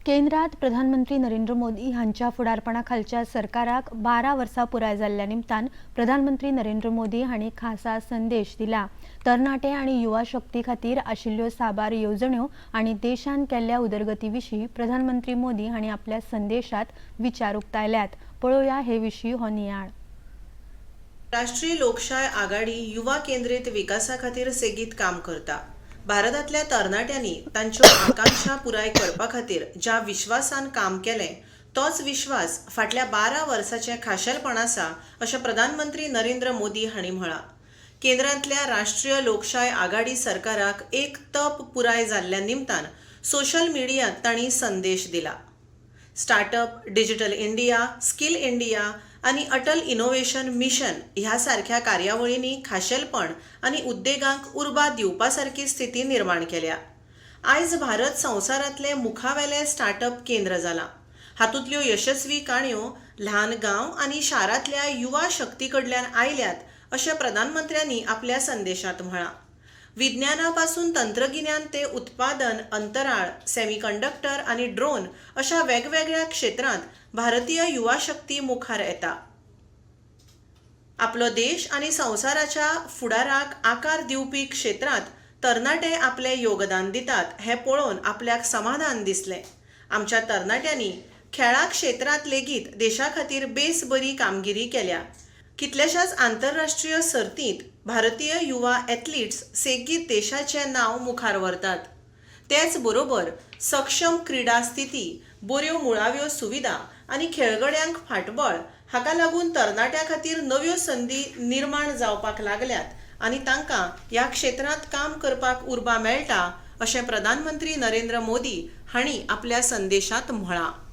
केंद्रात प्रधानमंत्री नरेंद्र मोदी हांच्या फुडारपणा खालच्या सरकाराक 12 वर्सां पुराय जाल्ल्या निमतान प्रधानमंत्री नरेंद्र मोदी हांणी खासा संदेश दिला. तरणाटे आनी युवा शक्ती खातीर आशिल्ल्यो साबार येवजण्यो आनी देशान केल्ल्या उदरगती विशीं प्रधानमंत्री मोदी हांणी आपल्या संदेशात विचार उक्तायल्यात. पळोवया हे विशीं हो नियाळ. राष्ट्रीय लोकशाय आघाडी युवा केंद्रीत विकासा खातीर सेगीत काम करता. भारतांतल्या तरणाट्यांनी तांच्यो आकांक्षा पुराय करपा खातीर ज्या विस्वासान काम केलें तोच विस्वास फाटल्या 12 वर्साचें खाशेलपण आसा अशें प्रधानमंत्री नरेंद्र मोदी हांणी म्हळां. केंद्रांतल्या राष्ट्रीय लोकशाय आघाडी सरकाराक एक तप पुराय जाल्ल्या निमतान सोशल मिडियांत तांणी संदेश दिला. Startup, digital India, skill India आनी अटल इनोव्हेशन मिशन ह्या सारख्या कार्यावळींनी खाशेलपण आनी उद्देगांक उर्बा दिवपा सारकी स्थिती निर्माण केल्या. आयज भारत संवसारांतलें मुखावेलें स्टार्टअप केंद्र जालां. हातूंतल्यो यशस्वी काणयो ल्हान गांव आनी शारांतल्या युवा शक्ती कडल्यान आयल्यात अशें प्रधानमंत्र्यांनी आपल्या संदेशांत म्हळां. विज्ञाना पासून तंत्रगिन्यान ते उत्पादन, अंतराळ, सेमीकंडक्टर आनी ड्रोन अशा वेगवेगळ्या क्षेत्रांत भारतीय युवा शक्ती मुखार येता. आपलो देश आनी संवसाराच्या फुडाराक आकार दिवपी क्षेत्रांत तरणाटे आपलें योगदान दितात हें पळोवन आपल्याक समाधान दिसलें. आमच्या तरणाट्यांनी खेळां क्षेत्रांत लेगीत देशा खातीर बेस बरी कामगिरी केल्या. कितल्याशाच आंतरराष्ट्रीय सर्तींत भारतीय युवा एथलिट्स सेगीत देशाचें नांव मुखार व्हरतात. तेच बरोबर सक्षम क्रिडा स्थिती, बऱ्यो मुळाव्यो सुविधा आनी खेळगड्यांक फाटबळ हाका लागून तरणाट्यां खातीर नव्यो संदी निर्माण जावपाक लागल्यात आनी तांकां ह्या क्षेत्रांत काम करपाक उर्बा मेळटा अशें प्रधानमंत्री नरेंद्र मोदी हांणी आपल्या संदेशांत म्हळां.